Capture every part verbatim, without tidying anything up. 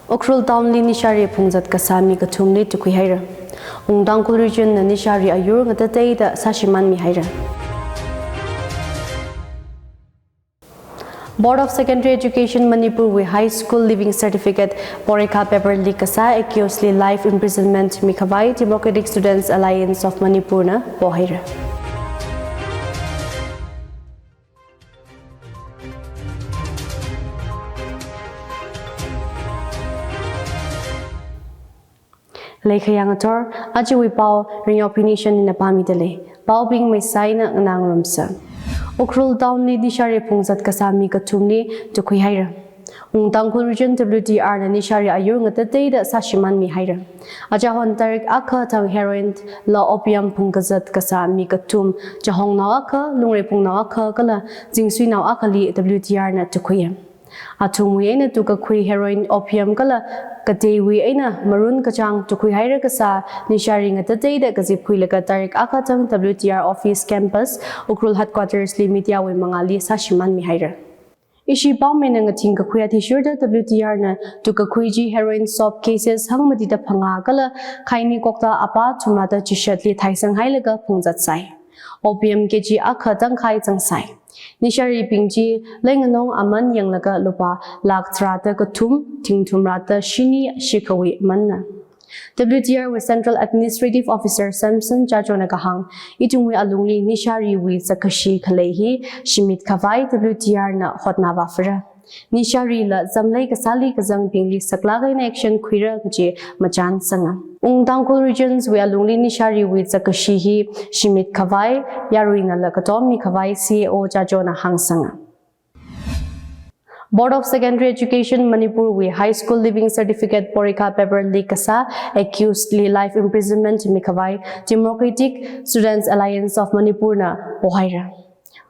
Ukhrul Town li nishari phungzat kasā mi kathumli tukhui haira. Wung Tangkhul Region na nishari ayur ngatateida sāshimānmi haira. Board of Secondary Education Manipur wui High School Leaving Certificate porikha paper leak kasā accused li life imprisonment mikhavai Democratic Students Alliance of Manipur na pohaira. Leikhayang athor, ajawui pao, Ringyao Phoenician na pāmida lei. Paobing maisaina nganāngarumsa. Ukhrul Town li nishari phungzat kasā mi kathumli tukhui haira. Wung Tangkhul Region W T R na nishari ayur ngatateida sāshimānmi haira. Achahon tarik akha thang heroin la opium phungkazat kasā mi kathum, Chahongnao akha, Lungreiphungnao akha, kala Zingsuinao akhali W T R na tukhuiya. Athumwui eina tukkakhui heroin, opium kala kateiwui eina maroon kachāng tukhui haira kasā nishari ngatateida kazipkhuilaga tarik akha thang W T R office campus, Ukhrul headquarters li media wui mangāli sāshimānmi haira. Ishi paomeina ngathing kakhui athishurda W T R na tukkakhui chi heroin soap cases hangmatida phangā kala khaini kokta apā thumrada chishatli thaisang hailaga phungzatsai. Opium kg akha tangkhai zangsai. Nisharibing chi leinganong aman yanglaga lupā lakh tharāda kathum, thingthumrada shini shikhawui amanna. W T R wui Central Administrative Officer Samson Chacho na kahāng, ithumwui alungli nishariwui zakkashi khalei hi shimit khavai W T R na hotnava fara. Nisharila zamlei kasāli kazangbingli saklāk eina action khuira kaji machānsanga. Wung Tangkhul Regions wui alungli nishariwui zakkashi hi shimit khavai yaruinala katommi khavai C A O Chacho na hāngsanga. Board of Secondary Education Manipur wui High School Leaving Certificate porikha paper leak kasā accused li life imprisonment mikhavai Democratic Students Alliance of Manipur na pohaira.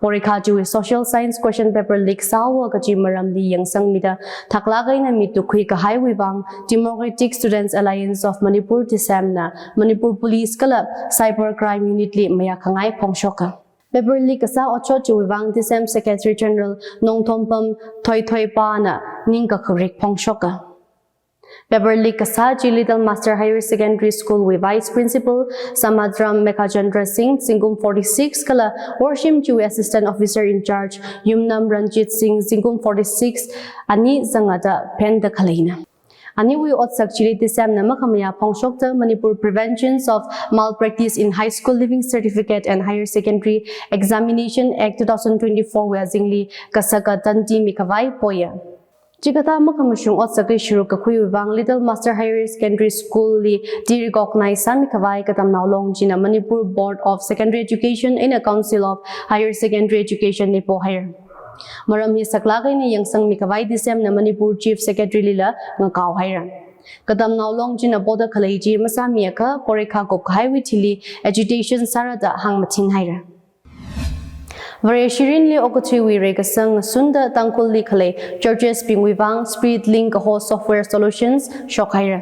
Porikha chiwui social science question paper leak sāhaowa kaji maramli yangsangmida thaklāk eina mi tukkhui kahaiwui vang Democratic Students Alliance of Manipur, DSAM na Manipur Police kala Cyber Crime Unit li mayā khangai phongshoka. Paper leak kasā otshot chiwui vang DSAM Secretary General Nongthompam Thoithoipa na ningkakharik phongshoka. Paper leak kasā chi Little Master Higher Secondary School wui Vice Principal Samadram Meghachandra Singh, zingkum forty-six kala worshim chiwui Assistant Officer in Charge Yumnam Ranjit Singh, zingkum forty-six, ani zangada phenda khaleina. Aniwui otsak chili DSAM na makhamayā phongshokta Manipur Preventions of Malpractice in High School Leaving Certificate and Higher Secondary Examination Act two thousand twenty-four wui azingli kasaka tandi mikhavai poya. Chikathā makhamashung otsak shuruk kakhuiwui vang Little Master Higher Secondary School li de-recognize sāmikhavai Katamnao Long china Manipur Board of Secondary Education eina Council of Higher Secondary Education li pohaira. Maram hi saklāk eina yangsangmikhavai DSAM na Manipur Chief Secretary lila ngakao haira. Katamnao Long china poda khalei chi masāmiakha porikha kupkahaiwui thili agitation sārada hāngmathing haira. Vareshi mirinli okathuiwui reikasang ngasunda Tangkhulli khalei churches bingwui vang Spirit Link kaho software solutions shokhaira.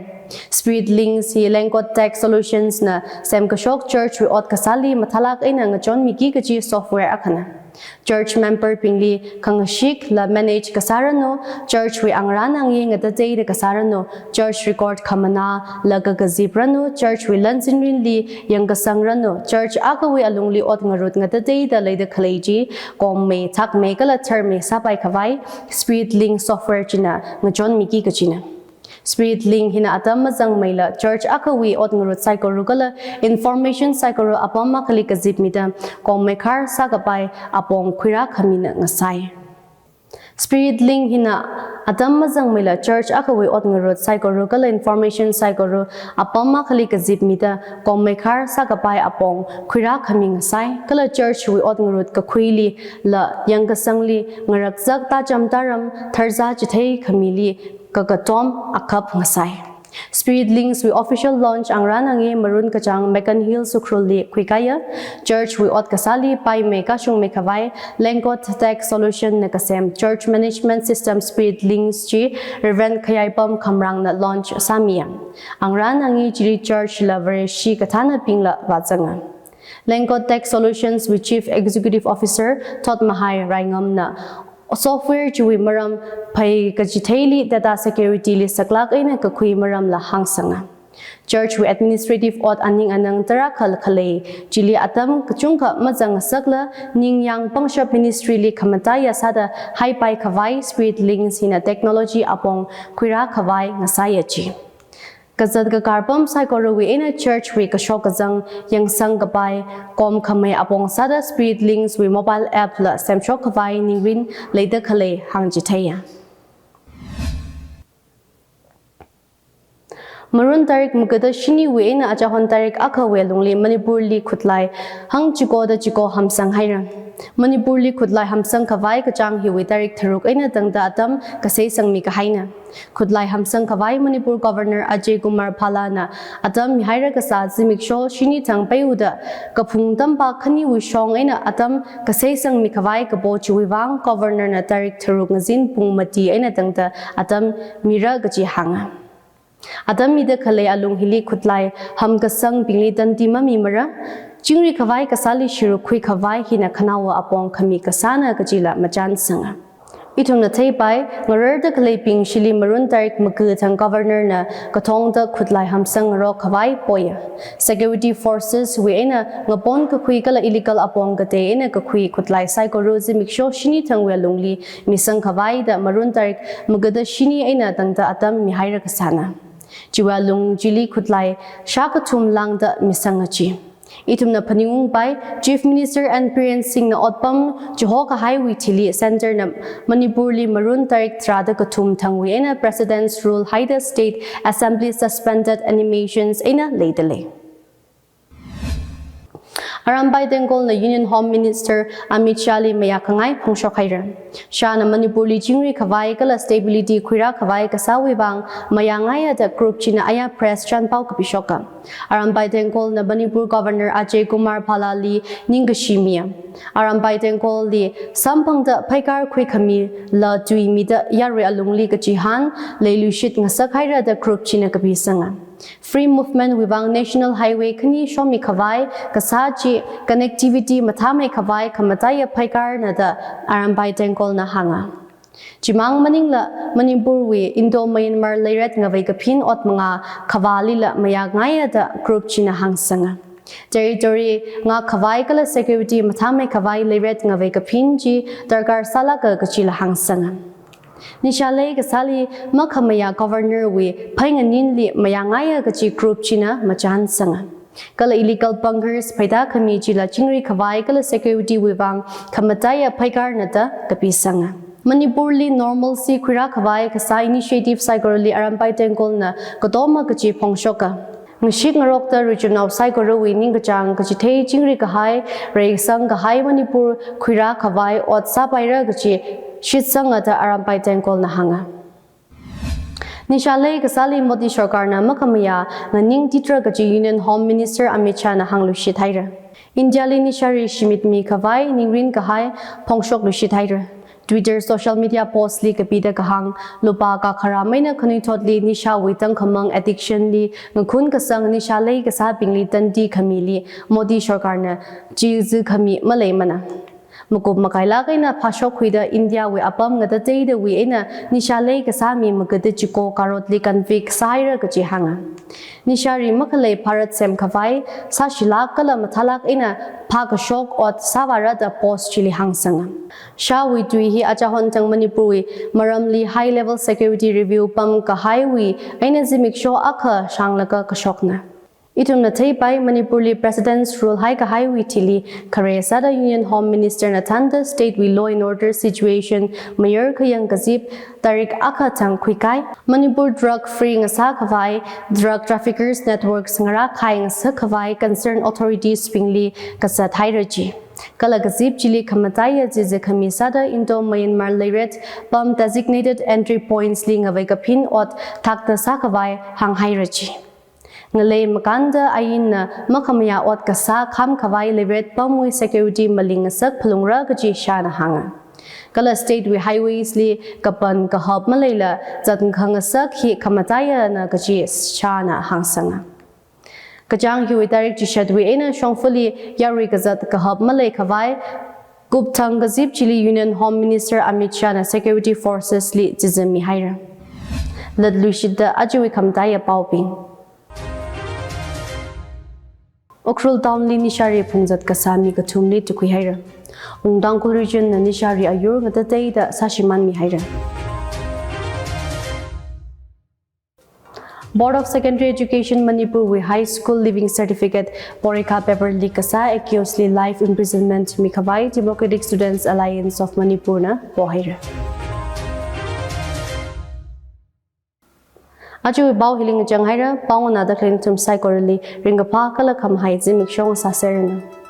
Spirit Links hi Lengkot Tech Solutions na semkashok church wui ot kasāli mathālāk eina ngachonmiki kaji software akhana. Church member bingli khangashikla manage kasāranu, church wui angarān angye ngatateida kasāranu, church record khamanāla kakazip ranu, church wui lansin rinli yangkasang ranu, church akhawui alungli ot ngarut ngatateida leida khalei chi, kommei, thakmei kala tharmei sāpaikhavai Spirit Link software china ngachonmiki kajina. Spirit Link hina atam mazangmeila church akhawui ot ngarut saikora kala information saikora apam akhali kazipmida kommei khar sākapai apong khuirākhamina ngasai. Spirit Link hina atam mazangmeila church akhawui ot ngarut saikora kala information saikora apam akhali kazipmida kommei khar sākapai apong khuirākhami ngasai, kala church wui ot ngarut kakhuilila yangkasangli ngarakzak tacham taram tharzā chitheikhamili kakatom akhap ngasai. Spirit Links wui official launch angarān angye Maroon Kachang, Megan Hill, Ukhrulli khuikaya. Church wui ot kasāli paimei kashungmeikhavai Lengkot Tech Solution na kasem church management system Spirit Links chi Reverend Khayaipam Khamrang na launch sāmiya. Angarān angye chili church la Vareshi kathānabingla vāzanga. Lengkot Tech Solutions wui Chief Executive Officer Thotmahai Raingam na Software chiwui maram phei kachitheili data security li saklāk eina kakhui maramla hāngsanga. Church wui administrative ot aning anang tarākha khalei chili atam kachungkha mazangngasakla ningyāng pangshap ministry li khamataiya sāda haipai khavai Spirit Links hina technology apong khuirā khavai ngasāya chi. Kazat kakar pam saikorawui eina church wui kashok kazang yangsang kapai kom khamei apong sāda Spirit Links wui mobile app la semshok khavai ningrin leida khalei hāngchitheiya. Maroon tarik magada shiniwui eina achahon tarik akhawui alungli Manipur li khutlai hangchikoda chiko hamsang haira. Manipur li khutlai hamsang khavai kachāng hiwui tarik tharuk eina tangda atam kasei sangmi kahaina. Khutlai hamsang khavai Manipur Governor Ajay Kumar Bhalla na atam mihaira kasā zimiksho shini thang peiuda kaphung tampak khaniwui shong eina atam kasei sangmi khavai kapo chiwui vang Governor na tarik tharuk ngazin pung mati eina tangda atam mira kachi hānga. Atam mida khalei alung hili khutlai hamkasangbingli tandi mamimara, chingri khavai kasāli shiruk khui khavai hina khanaowa apong khami kasāna kachila machān sanga. Ithumna theipai, ngararda khaleibing shili Maroon tarik maga thang Governor na kathongda khutlai hamsang ngarok khavai poya. Security forces wui eina ngapon kakhui kala illegal apong katei eina kakhui khutlai saikora zimiksho shini thangwui alungli misang khavai da Maroon tarik magada shini eina tangda atam mihaira kasāna. Chiwui alung chili khutlai shākathum lāngda misanga chi. Ithumna phaningungpai, Chief Minister N Biren Singh na otpam chiho kahaiwui thili Centre na Manipur li Maroon tarik tharāda kathum thangwui eina President's Rule haida State Assembly suspended animations eina leida lei. Arambai Tenggol na Union Home Minister Amit Shah li mayā khangai phongshok haira. Shah na Manipur li chingri khavai kala stability khuirā khavai kasāwui vang mayā ngaiya da group china aya press chānpao kapishoka. Arambai Tenggol na Manipur Governor Ajay Kumar Bhalla li ningkashi miya. Arambai Tenggol li samphangda phaikar khui khamila tui mida yarui alungli kachihān leiluishit ngasak haira da group china kapisanga. Free movement wui vang National Highway khani shomi khavai kasā chi connectivity mathāmei khavai khamataiya phaikarna da Arambai Tenggol na hānga. Chimang maningla Manipur wui Indo-Myanmar leiret ngavei kaphin ot manga khavālila mayā ngaiya da group china hāngsanga. Territory ngak khavai kala security mathāmei khavai leiret ngavei kaphin chi darkar sālāka kachila hāngsanga. Nisha lei kasāli makhamayā Governor wui phainganinli mayā ngaiya kachi group china machān sanga. Kala illegal bunkers phaida khami chila chingri khavai kala security wui vang khamataiya phaikarna da kapisanga. Manipur li normalcy khuirā khavai kasā initiative saikorali Arambai Tenggol na katoma kachi phongshoka. Ngashik ngarokta ruichinao saikorawui ningkachāng kachithei chingri kahai, reisang kahai Manipur khuirā khavai ot sāpaira kachi shitsanga da Arambai Tenggol na hānga. Nisha lei kasāli Modi Sarkar na makhamayā nganingtitra kachi Union Home Minister Amit Shah na hāngluishit haira. India li nishari shimit mi khavai ningrin kahai phongshokluishit haira. Twitter social media post li kapida kahāng, lupā kakharam eina khanuithotli nishawui tangkhamang addiction li ngakhun kasang nisha lei kasābingli tandi khamili Modi Sarkar na chizi khami maleimana. Makup makailāk eina phāshok khuida India wui apam ngatateidawui eina nisha lei kasā mi magada chiko karotli convict sāhaira kachi hānga. Nishari makhalei Bharat semkhavai sāshilāk kala mathālāk eina phākashok ot sāvāra da post chili hāngsanga. Shah wui tui hi achahon tang Manipur wui maramli high level security review pamkahaiwui eina zimiksho akha shanglaga kashokna. Ithumna theipai Manipur li President's Rule haikahaiwui thili khare sāda Union Home Minister na thānda state wui law and order situation mayar khayang kazip tarik akha thang khuikai. Manipur drug free ngasā khavai, drug traffickers networks ngarā khai ngasak khavai concerned authorities bingli kazat haira chi. Kala kazip chili khamataiya zizi khami sāda Indo-Myanmar leiret pam designated entry points li ngavei kaphin ot thakta sākhavai hānghaira chi. Ngalei makānda ainna makhamayā ot kasā kham khavai leiret pamwui security maling ngasak phalungra kachi Shah na hānga. Kala state wui highways li kapan kahap maleila zat khangasak hi khamataiyana kachi Shah na hāngsanga. Kachāng hiwui tarik chishatwui eina shongfali yarui kazat kahap malei khavai Kupthang kazip chili Union Home Minister Amit Shahna security forces li chizammi haira. Latluishitta ajawui khamataiya paobing. Ukhrul Town li nishari phungzat kasā mi kathumli tukhui haira. Wung Tangkhul Region na nishari ayur ngatateida sāshimānmi haira. Board of Secondary Education Manipur wui High School Leaving Certificate porikha paper leak kasā accused li life imprisonment mikhavai Democratic Students Alliance of Manipur na pohaira. Ajawui pao hili ngachang haira, pao nganāda khalei nathum saikorali ringkaphā kala khamahai zimiksho sāseranu.